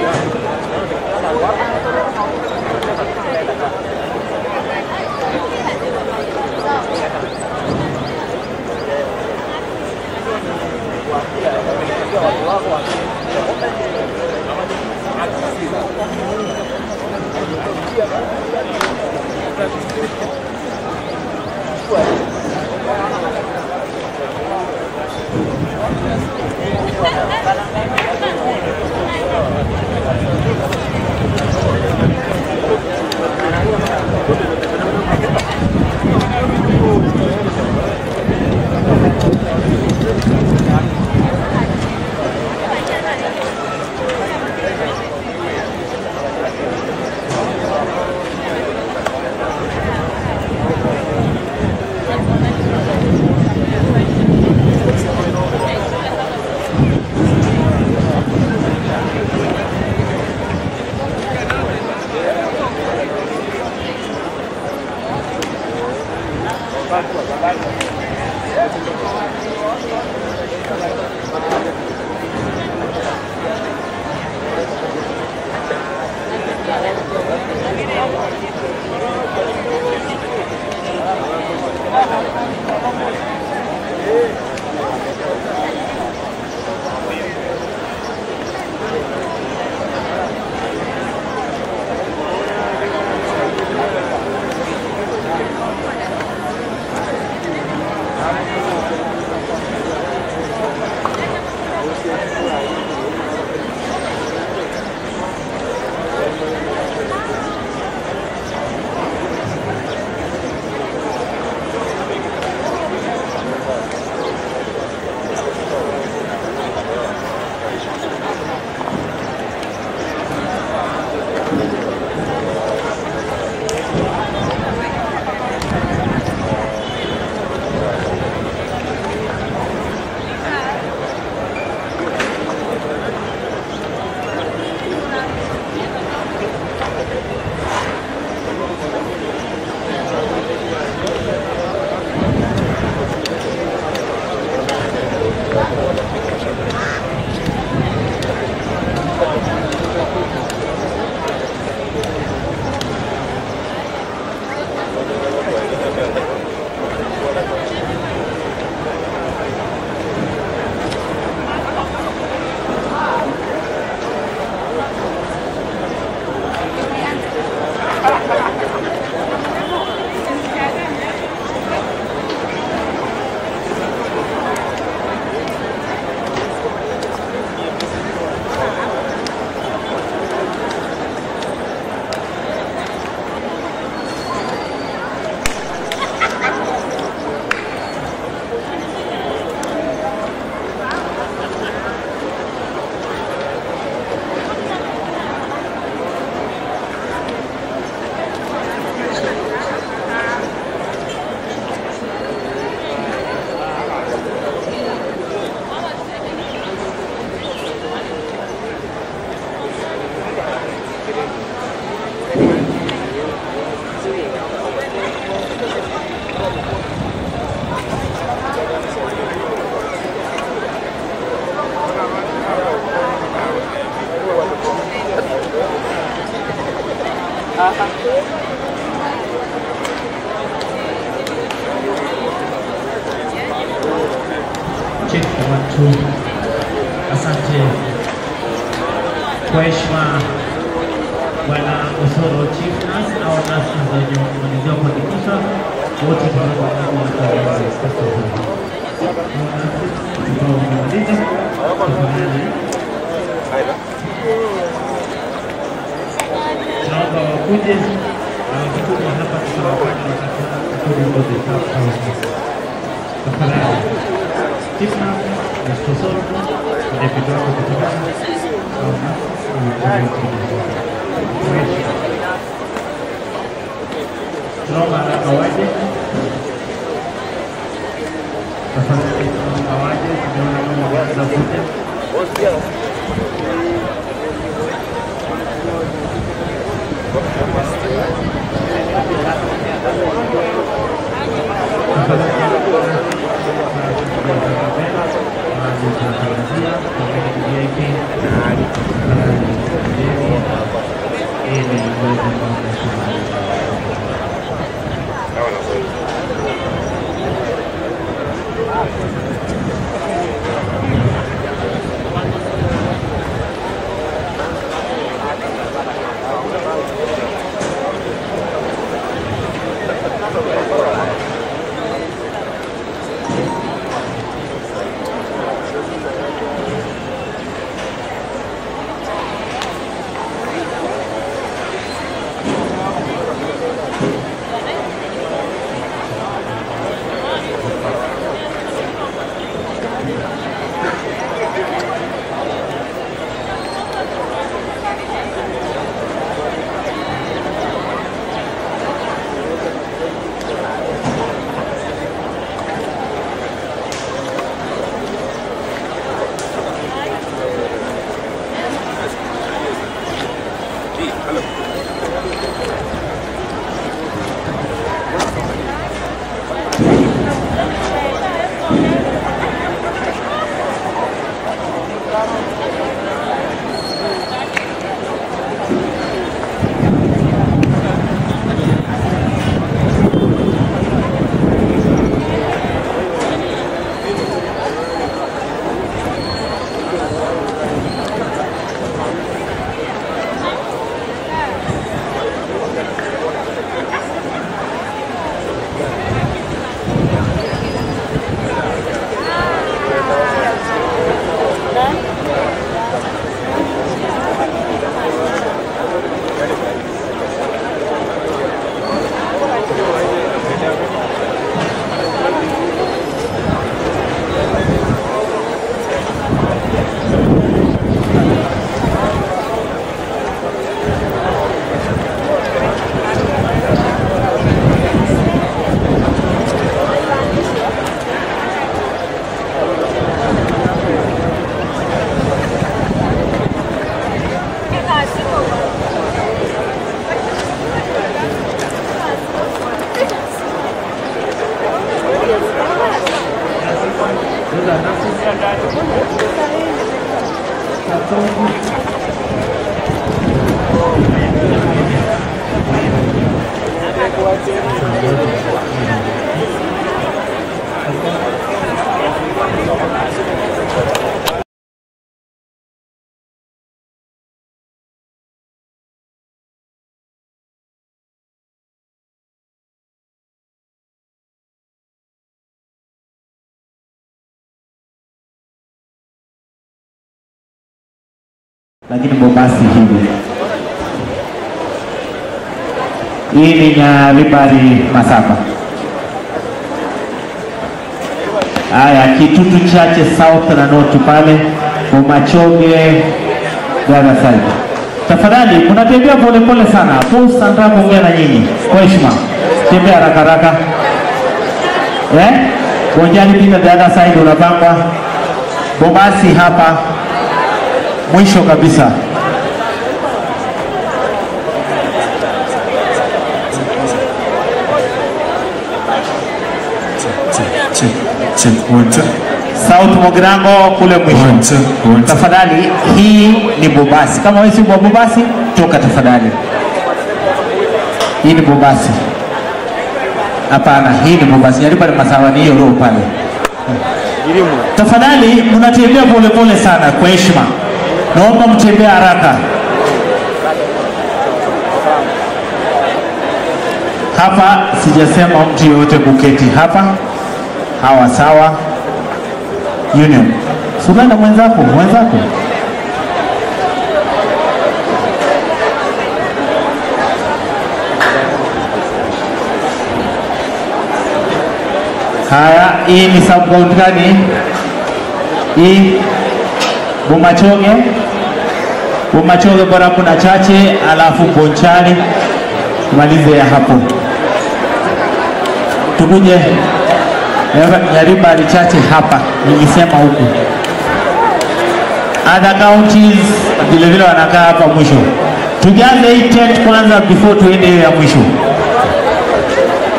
Yeah. Check 1 2. Asante kwa heshima Bwana Osoro Chief Nurse au nurse zenye kumalizia kuandikisha wote tunaomba waje sasa hivi. Ambao wamemaliza tafadhali tunaomba wakuje na wakikuja hapa tutawafanya wakati tafadhali. Chief Nurse Mr. Osoro mwenyekiti wako kutoka tunaomba haraka waje tafadhali, tunaomba waje, tumeona kama wameanza kuja. Lakini Bobasi hivi. Hii ni Nyaribari Masaba. Haya, Kitutu Chache South na North pale, Bomachoge the other side. Tafadhali mnatembea pole pole sana. Post nataka kuongea na nyinyi kwa heshima. Tembea haraka haraka. Bonjani pita the other side unapangwa. Bobasi hapa mwisho kabisa. South Mugirango kule mwisho. Tafadhali, hii ni Bobasi. Kama wewe si wa Bobasi, toka tafadhali. Hii ni Bobasi. Hapana, hii ni Bobasi. Nyaribari Masawa ni hiyo roho pale. Tafadhali mnatembea pole pole sana kwa heshima. Naomba mtembee haraka. Hapa sijasema mtu yoyote kuketi hapa. Hawa sawa. Union. Sugana mwenzako, mwenzako. Haya, hii ni sub county gani? Hii Bomachoge. Bomachoge bora kuna Chache, alafu Bonchari. Malize ya hapo. Tukuje Nyaribari Chache hapa, nilisema huku. Other counties vile vile wanakaa hapa mwisho. Tujaze hii tent kwanza before tuende ya mwisho.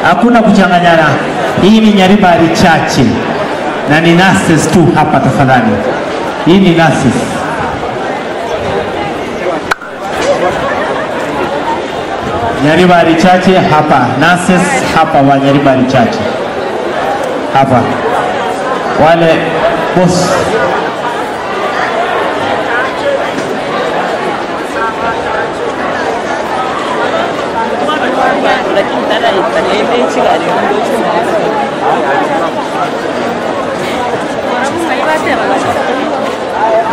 Hakuna kuchanganyana. Hii ni Nyaribari Chache na ni nurses tu hapa tafadhali. Hii ni nurses. Nyaribari Chache hapa, nurses hapa wa Nyaribari Chache. Hapa. Wale boss.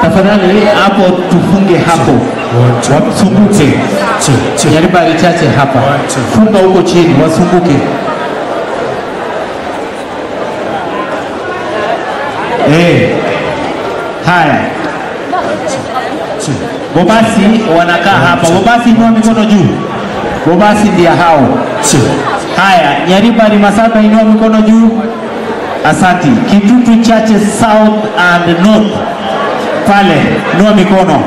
Tafadhali hapo tufunge hapo. Wasunguke. Nyaribari Chache hapa. Funga huko chini wasunguke. Haya. Bobasi wanakaa hapa. Bobasi inua mikono juu. Bobasi ndia hao. Haya, Nyaribari Masaba inua mikono juu. Asante. Kitutu Chache South and North. Pale, inua mikono.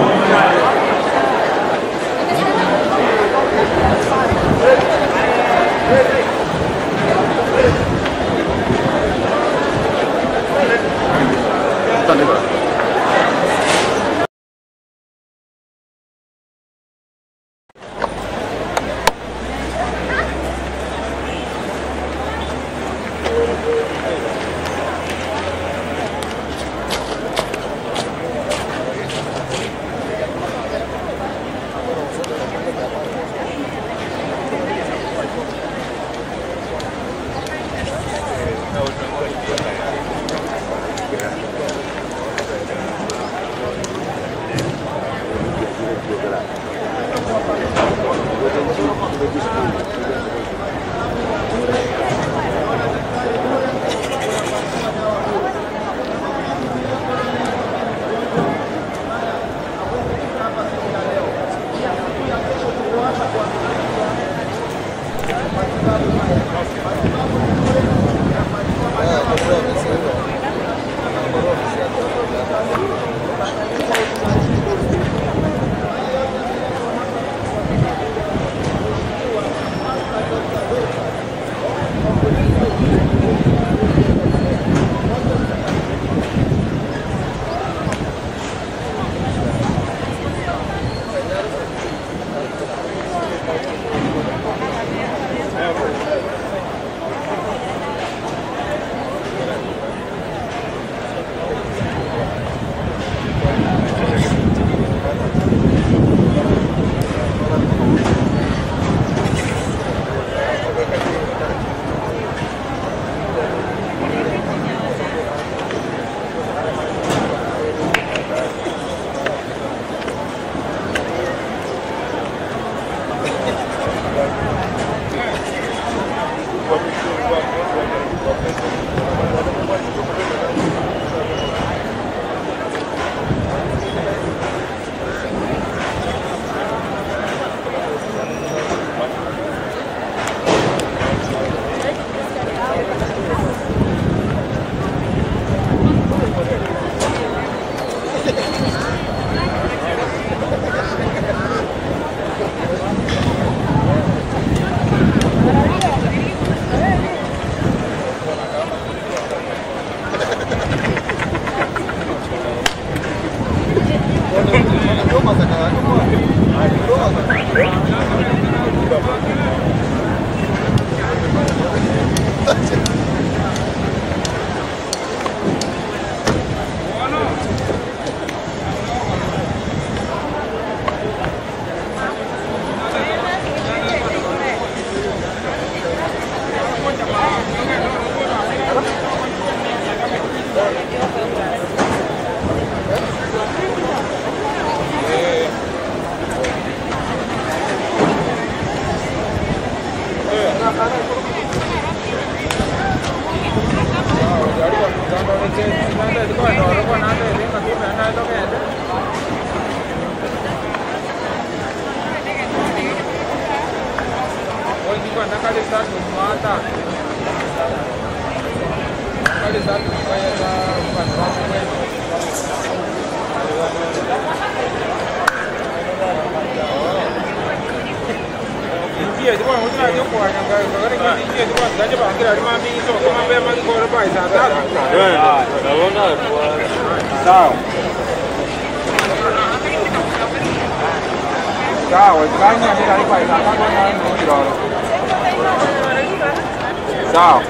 Sawa.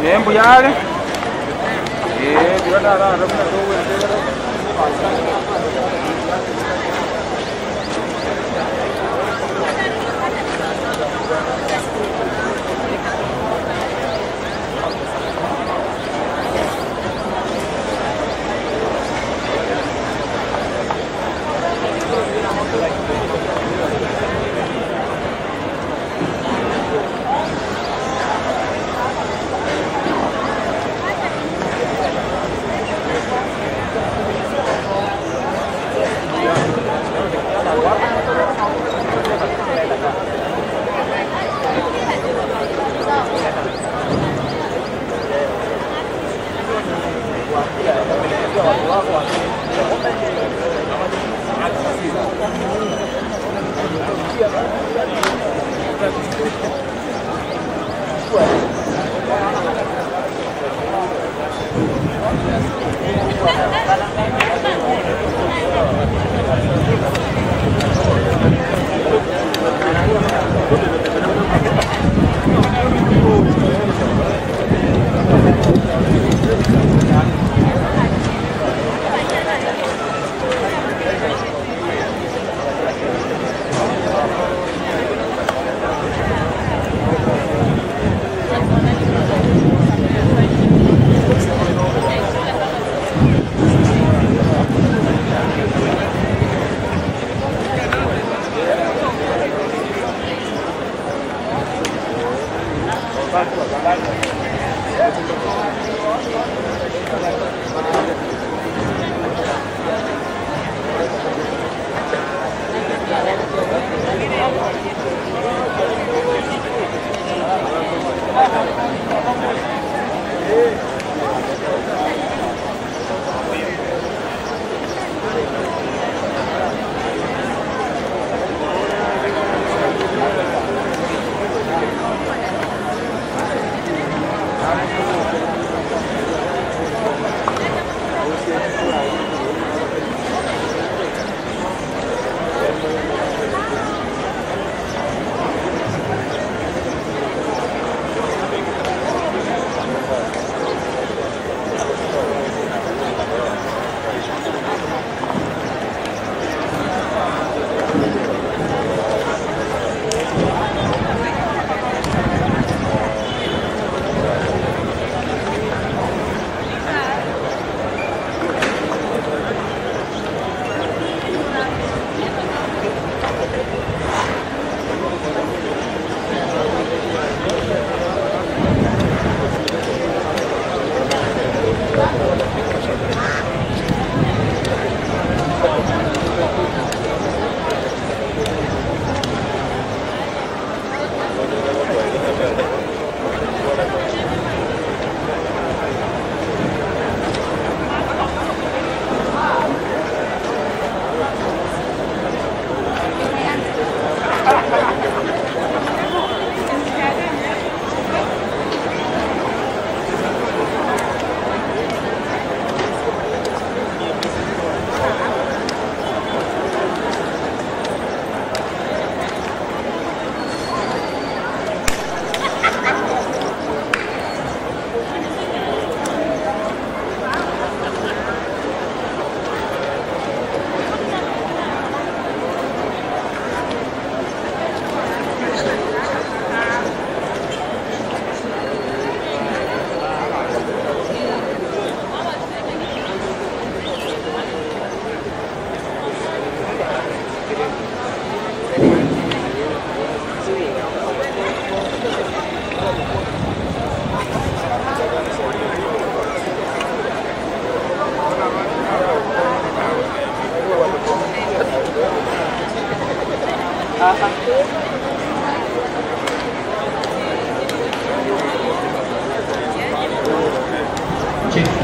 Nembu yale.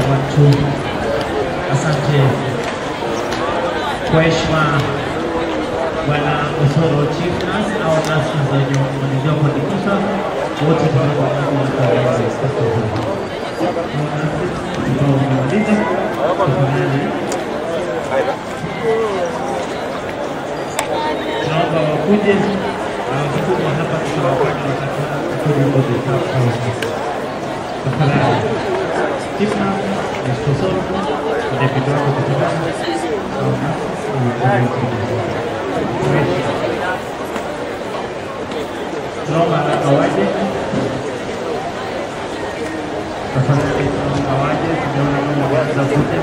1, 2. Asante kwa heshima Bwana Osoro Chief Nurse au nurses wenye wamemalizia kuandikisha wote, tunaomba waje. Wamemaliza, tafadhali tunaomba wakuje na wakikuja hapa tutawafanya watakuja wote. Tafadhali Chief Nurse Mr. Osoro, deputy wako tafadhali, au nurses tunaomba haraka waje. Tafadhali tunaomba waje, tunaona kama wameanza kuja.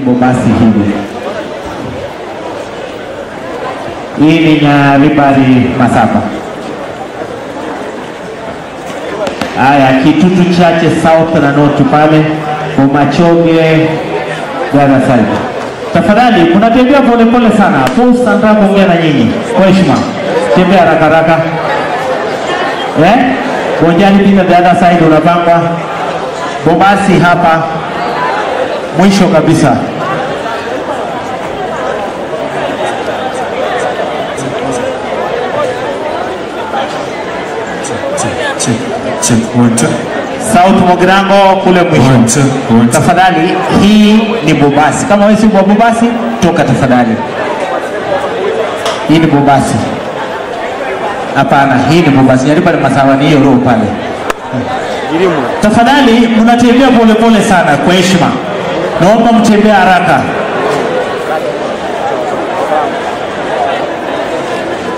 Bobasi hivi. Hii ni Nyaribari Masaba. Haya, Kitutu Chache South na North pale, Bomachoge the other side. Tafadhali mnatembea pole pole sana. Post nataka kuongea na nyinyi kwa heshima. Tembea haraka haraka. Eh? Bonjani pita the other side unapangwa. Bobasi hapa mwisho kabisa. South Mugirango kule mwisho. Tafadhali, hii ni Bobasi. Kama wewe si wa Bobasi, toka tafadhali. Hii ni Bobasi. Hapana, hii ni Bobasi. Nyaribari Masawa ni hiyo roho pale. Tafadhali mnatembea pole pole sana kwa heshima. Naomba mtembee haraka.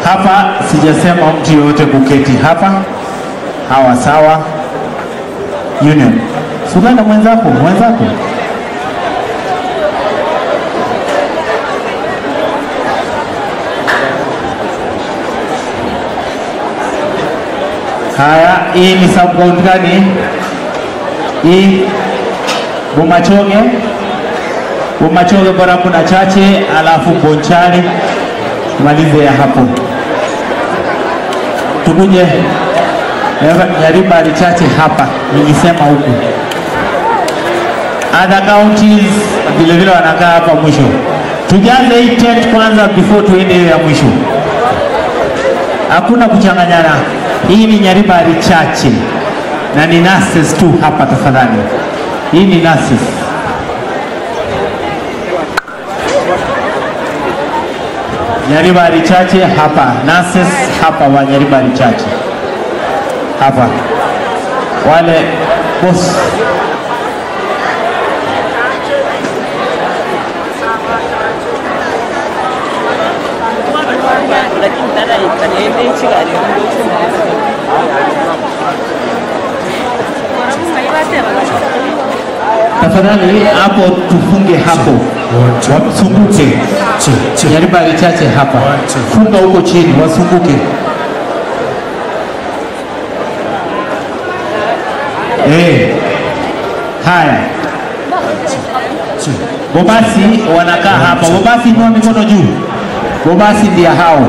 Hapa sijasema mtu yoyote kuketi hapa. Hawa sawa. Union. Sugana mwenzako, mwenzako. Haya, hii ni sub county gani? Hii Bomachoge. Bomachoge bora kuna chache, alafu Bonchari. Malize ya hapo. Tukuje Nyaribari chache hapa, nilisema huku. Other counties vile vile wanakaa hapa mwisho. Tujaze hii tent kwanza before tuende ya mwisho. Hakuna kuchanganyana. Hii ni Nyaribari chache na ni nurses tu hapa tafadhali. Hii ni nurses. Nyaribari chache hapa, nurses hapa wa Nyaribari chache. Hapa. Wale boss. Tafadhali hapo tufunge hapo. Wasunguke. Nyaribari chache hapa. Funga huko chini wasunguke. Haya. Bobasi wanakaa hapa. Bobasi inua mikono juu. Bobasi ndia hao.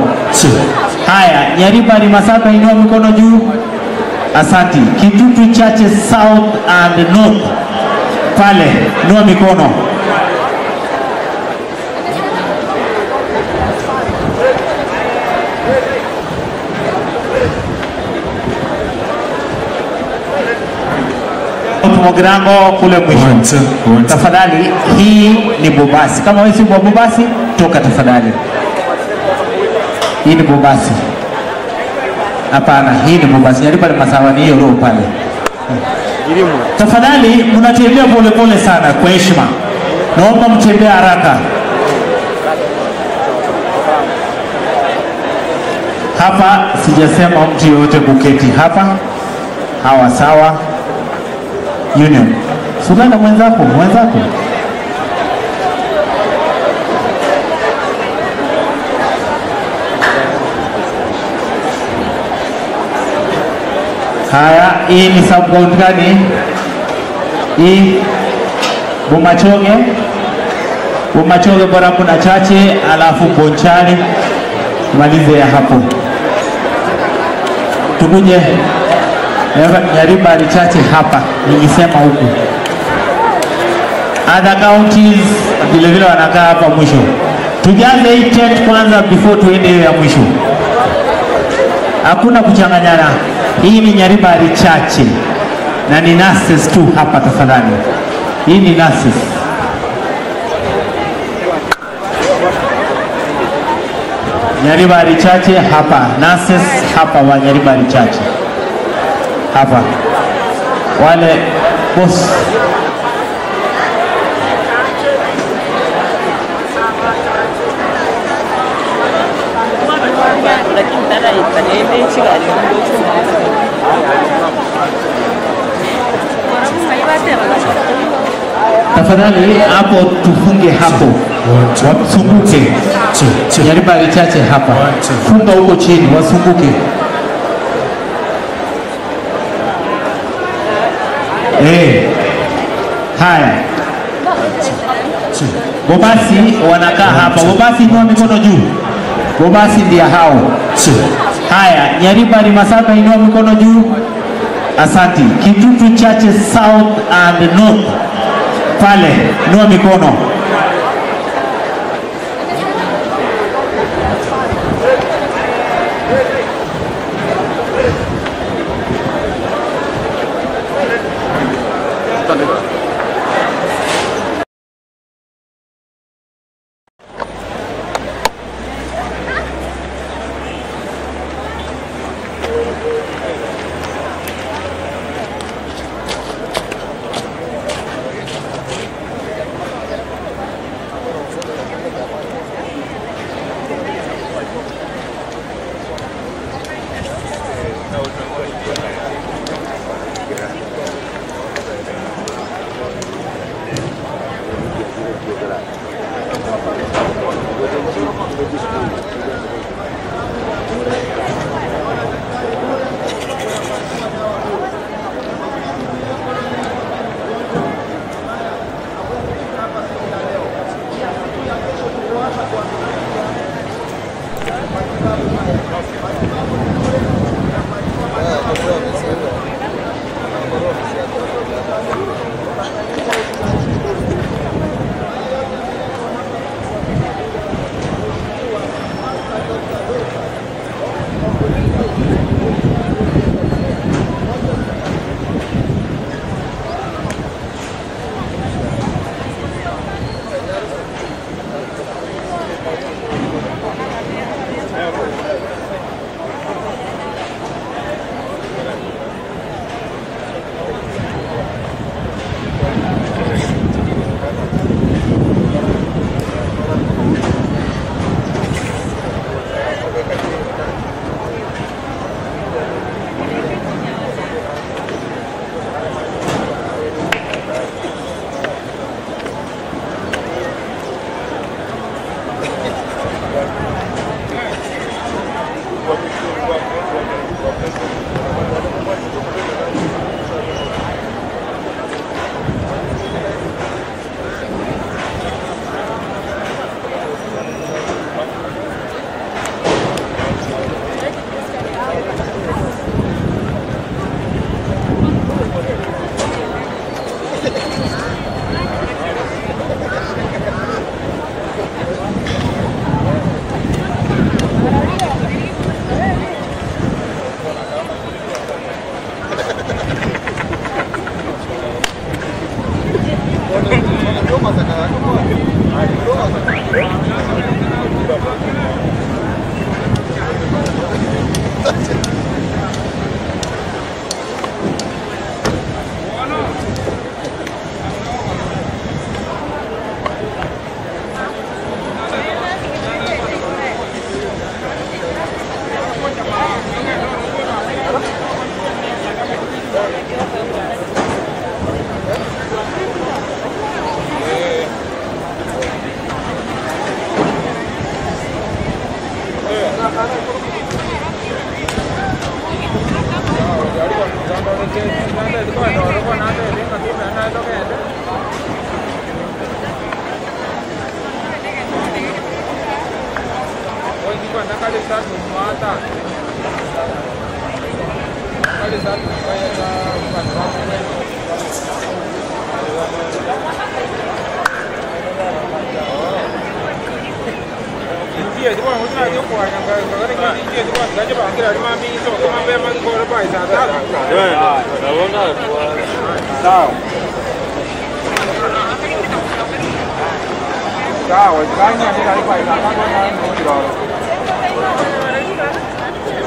Haya, Nyaribari Masaba inua mikono juu. Asanti. Kitutu chache South and North. Pale, inua mikono. Mogrango kule mwisho. Tafadhali, hii ni Bobasi. Kama wewe si wa Bobasi, toka tafadhali. Hii ni Bobasi. Hapana, hii ni Bobasi. Nyaribari Masawa ni hiyo roho pale. Tafadhali, mnatembea pole pole sana kwa heshima. Naomba mtembee haraka. Hapa sijasema mtu yoyote kuketi hapa. Hawa sawa. Union. Sulana mwenzako, mwenzako. Haya, hii ni sub county gani? Hii Bomachoge. Bomachoge bora kuna chache, alafu Bonchari. Malize ya hapo. Tukuje Nyaribari chache hapa, nilisema huku. Other counties vile vile wanakaa hapa mwisho. Tujaze hii tent kwanza before tuende ya mwisho. Hakuna kuchanganyana. Hii ni Nyaribari chache na ni nurses tu hapa tafadhali. Hii ni nurses. Nyaribari chache hapa, nurses hapa wa Nyaribari chache. Hapa. Wale boss. Tafadhali hapo tufunge hapo. Wasunguke. Nyaribari chache hapa. Funga huko chini wasunguke. Haya. Bobasi wanakaa hapa. Bobasi inua mikono juu. Bobasi ndia hao. Haya, Nyaribari Masaba inua mikono juu. Asanti. Kitutu chache South and North. Pale, inua mikono.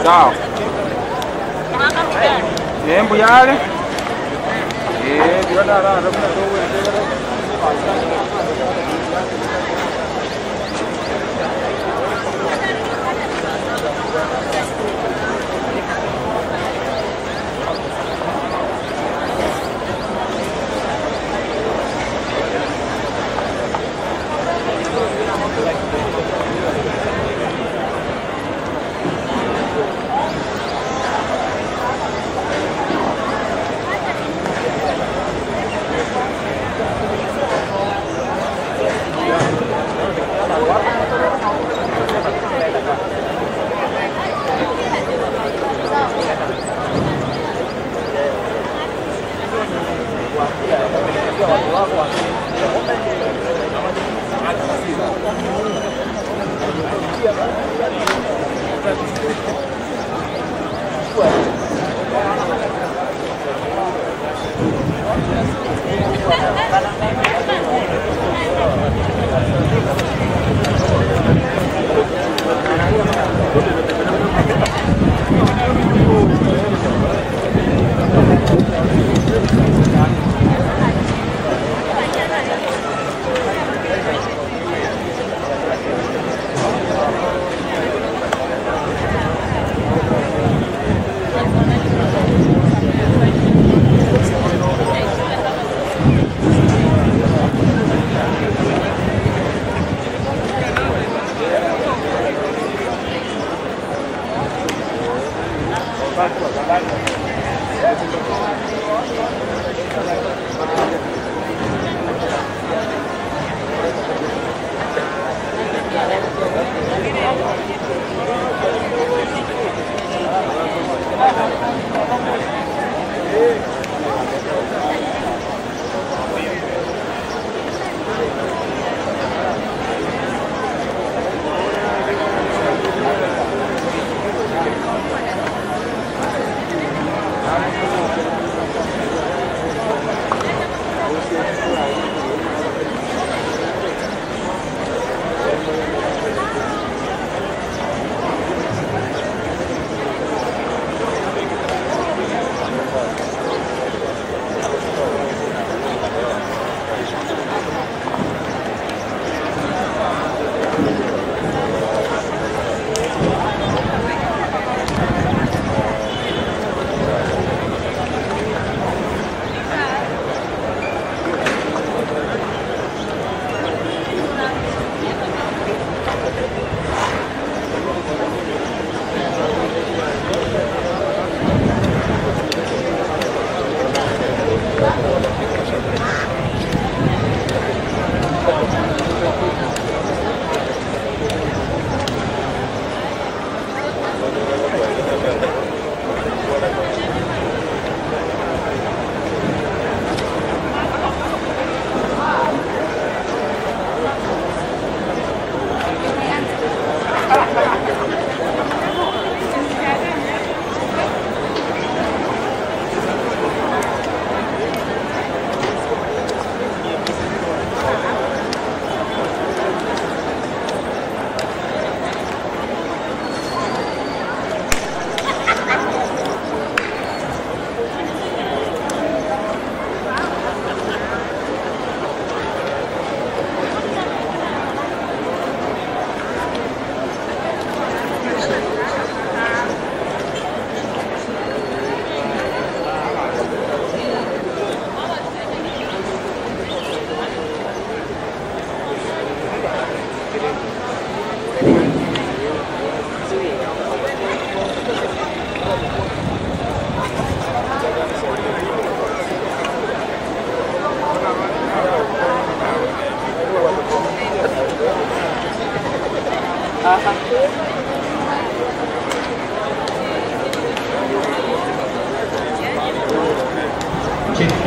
Sawa. Nembu yale.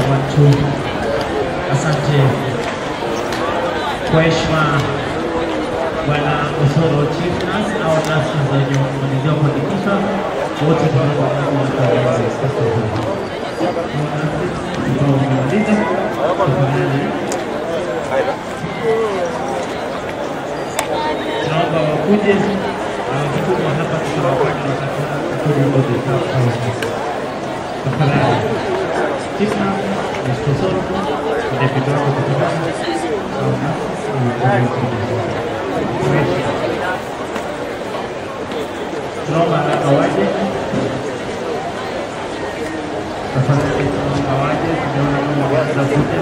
1 2. Asante kwa heshima Bwana Osoro, Chief Nurse au nurses wenye wamemalizia kuandikisha wote, tunaomba waje sasa hivi. Ambao wamemaliza, tafadhali tunaomba wakuje. Wakitumwa hapa tutawafanya watakuja wote sasa. Tafadhali Chief Nurse, Mr. Osoro, deputy wako tafadhali, au nurses tunaomba haraka waje. Tafadhali tunaomba waje, tunaona kama wameanza kuja.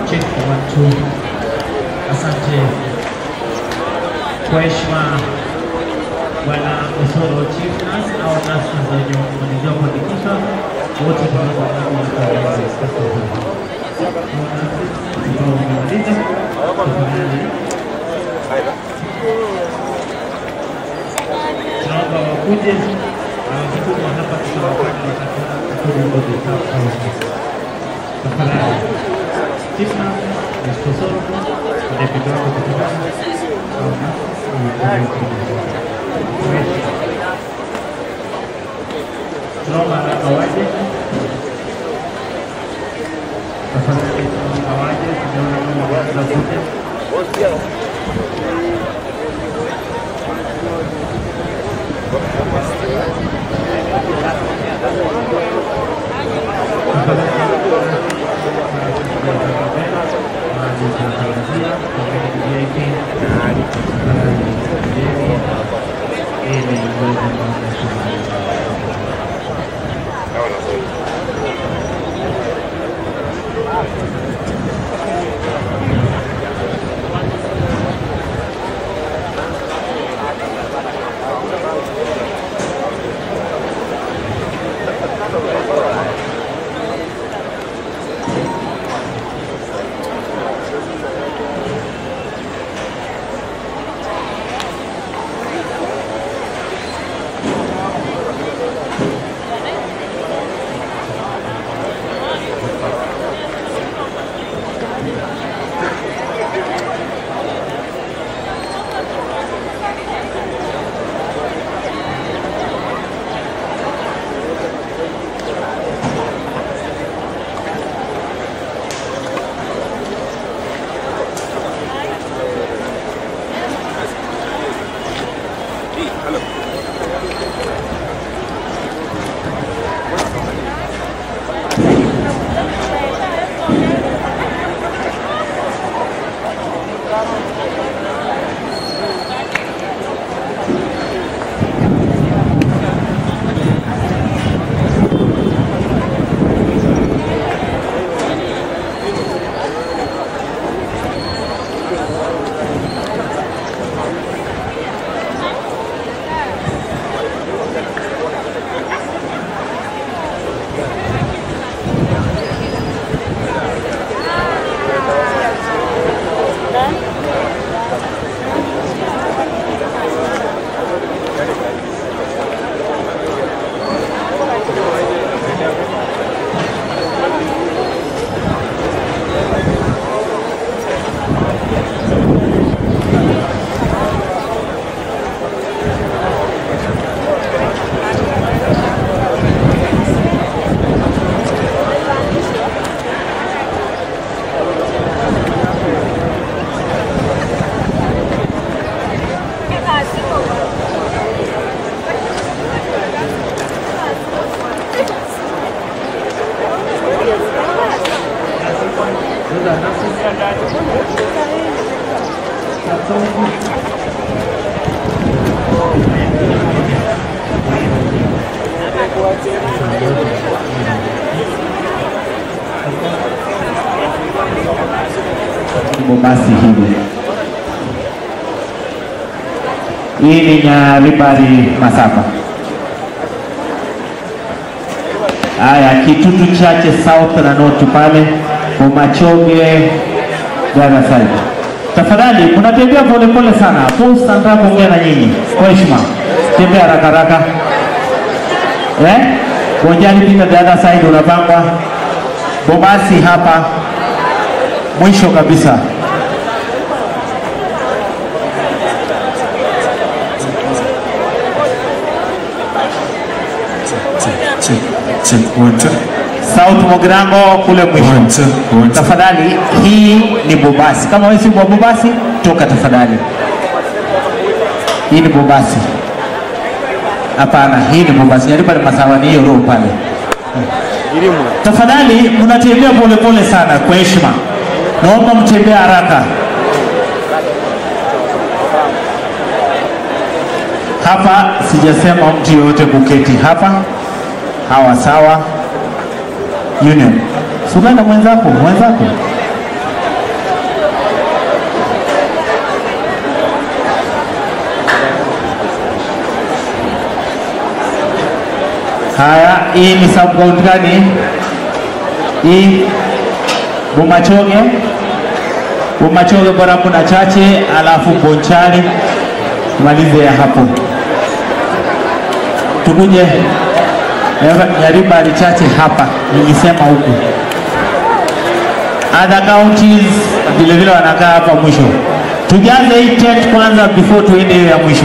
Check 1 2. Asante kwa heshima Bwana Osoro Chief Nurse au nurse zenye kumalizia kuandikisha wote tunaomba Mungu tunaomba wakuje na hapa tutawafanya tafadhali. Chief Nurse Mr. Osoro deputy wako tafadhali. Tunaomba haraka waje. Tafadhali tunaomba waje, tunaona kama waanza kuja. Basi hivi hii ni Nyaribari Masaba. Haya, Kitutu Chache South na North pale Bomachoge Jana side. Tafadhali mnatembea pole pole sana. Post nataka kuongea na nyinyi kwa heshima. Tembea haraka haraka. Bonjani pita the other side unapangwa. Bomasi hapa mwisho kabisa. South Mogrango kule mwisho. Tafadhali, hii ni Bobasi. Kama wewe si wa Bobasi, toka tafadhali. Hii ni Bobasi. Hapana, hii ni Bobasi. Nyaribari Masawa ni hiyo roho pale. Tafadhali mnatembea pole pole sana kwa heshima. Naomba mtembee haraka. Hapa sijasema mtu yoyote kuketi hapa. Hawa sawa. Union. Sugana mwenzako, mwenzako. Haya, hii ni sub county gani? Hii Bomachoge. Bomachoge bora kuna chache, alafu Bonchari. Malize ya hapo. Tukuje Nyaribari chache hapa, nilisema huku. Other counties vile vile wanakaa hapa mwisho. Tujaze hii tent kwanza before tuende hiyo ya mwisho.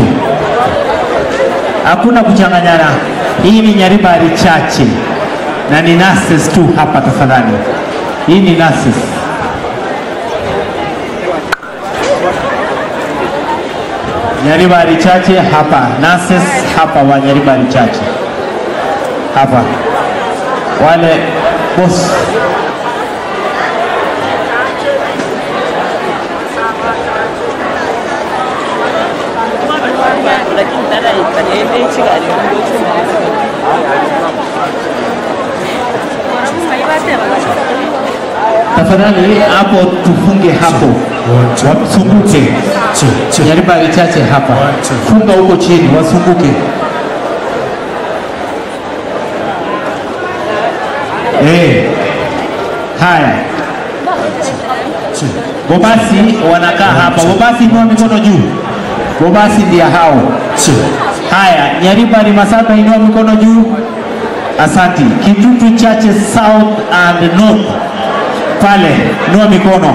Hakuna kuchanganyana. Hii ni Nyaribari chache na ni nurses tu hapa tafadhali. Hii ni nurses. Nyaribari chache hapa, nurses hapa wa Nyaribari chache. Hapa. Wale boss. Tafadhali hapo tufunge hapo. Wasunguke. Nyaribari chache hapa. Funga huko chini, wasunguke. Haya. Bobasi wanakaa hapa. Bobasi inua mikono juu. Bobasi ndia hao. Haya, Nyaribari Masaba inua mikono juu. Asanti. Kitutu Chache South and North. Pale, inua mikono.